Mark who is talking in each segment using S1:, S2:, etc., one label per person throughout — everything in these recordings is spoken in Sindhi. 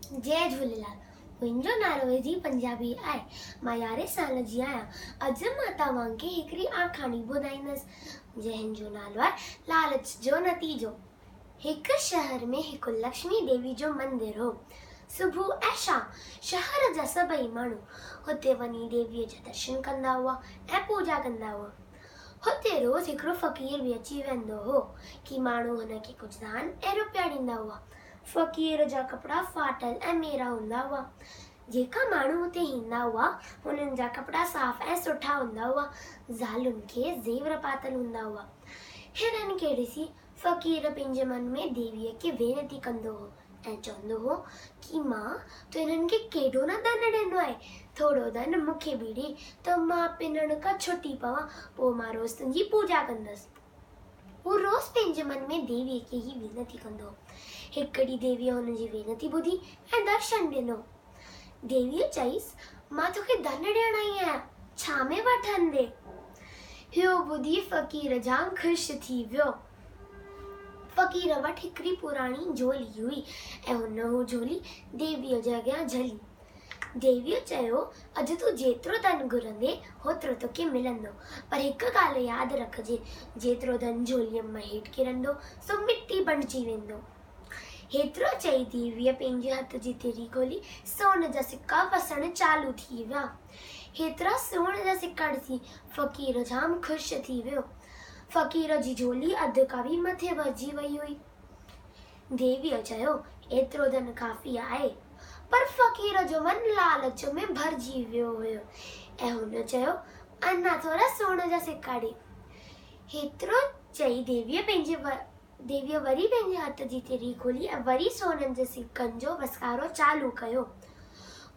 S1: جئي جهوليلال منهنجو نالو وڌي پنجابي آهي مان يارهين سال جي آهيان اڄ مان توهان کي هڪڙي آکاڻي ٻڌائيندس جنهن جو نالو آهي لالچ جو نتيجو هڪ شهر ۾ هڪ لڪشمي ديوي جو مندر هو صبح ۽ شام شهر جا سڀئي ماڻهو هتي وڃي ديويء جا درشن ڪندا هئا ۽ پوڄا ڪندا هئا هتي روز هڪڙو فقير به اچي ويهندو هو ڪي ماڻهو هن کي ڪجهه دان ۽ روپيا ڏيندا هئا فقير جا ڪپڙا ڦاٽل ۽ ميرا هوندا هئا. جيڪا ماڻهو اتي ايندا هئا، انهن جا ڪپڙا صاف ۽ سٺا هوندا هئا. زالن کي زيور پاتل هوندا هئا. هنن کي ڏسي فقير پنهنجي من ۾ ديويء کي وينتي ڪندو هو ۽ چوندو هو ڪي مان تو هنن کي ڪيڏو نه ڌن ڏنو آهي، ٿورو ڌن مون کي به ڏي ته مان پنڻ کان ڇٽي پوان، پوء مان روز تنهنجي پوڄا ڪندس. هو روز پنهنجي من ۾ ديويء کي هي وينتي ڪندو هو. هڪ ڏينهن ديويء هن جي وينتي ٻڌي ۽ درشن ڏنو. ديويء چيس، مان توکي ڌن ڏيڻ آئي آهيان، ڇا ۾ وٺندين؟ اهو ٻڌي فقير جام خوش ٿي ويو. فقير وٽ هڪڙي پراڻي جهولي هئي ۽ هن هو جهولي ديويء جي اڳيان جهلي. ديويء چيو، اڄ تون جيترو ڌن گهرندين، هوترو توکي ملندو. پر هڪ ڳالهه ياد رکجي، جيترو ڌن جهوليء مان هيٺ ڪرندو، سو مٽي بڻجي ويندو. هيترو چئي ديويء پنهنجي هٿ جي تري کولي، سون جا سڪا وسڻ چالو ٿي ويا. هيترا سون جا سڪا ڏسي فقير جام خوش ٿي ويو. فقير جي جهولي اڌ کان به مٿي ڀرجي وئي هئي. ديويء چيو، ايترو ڌن ڪافي آهي. پر فقير جو من لالچ ۾ ڀرجي ويو هيو ۽ هن چيو، اڃا ٿورا سون جا سڪا ڏي. هيترو چئي ديويء پنهنجي ديويء وري پنهنجي هٿ جي تري کولي ۽ وري سونن جي سڪن جو وسڪارو چالو ڪيو.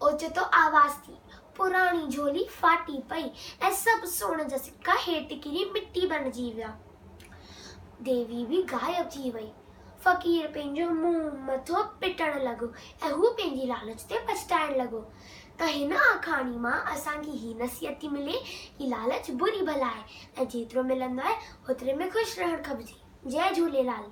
S1: اوچتو آواز ٿي، پراڻي جهولي ڦاٽي پئي ۽ سڀ سون جا سڪا هيٺ ڪري مٽي بڻجي ويا. ديوي به غائب ٿي وئي. فقير پنهنجو منهن مٿو پٽڻ لڳو ۽ هو پنهنجي لالچ تي پڇتائڻ لڳو ته هن آکاڻي مان اسان کي هي نصيحت ٿي ملي ڪي لالچ بري بلا آهي ۽ جيترو ملندو آهي اوتري ۾ خوش رهڻ کپجي. جئي جهوليلال.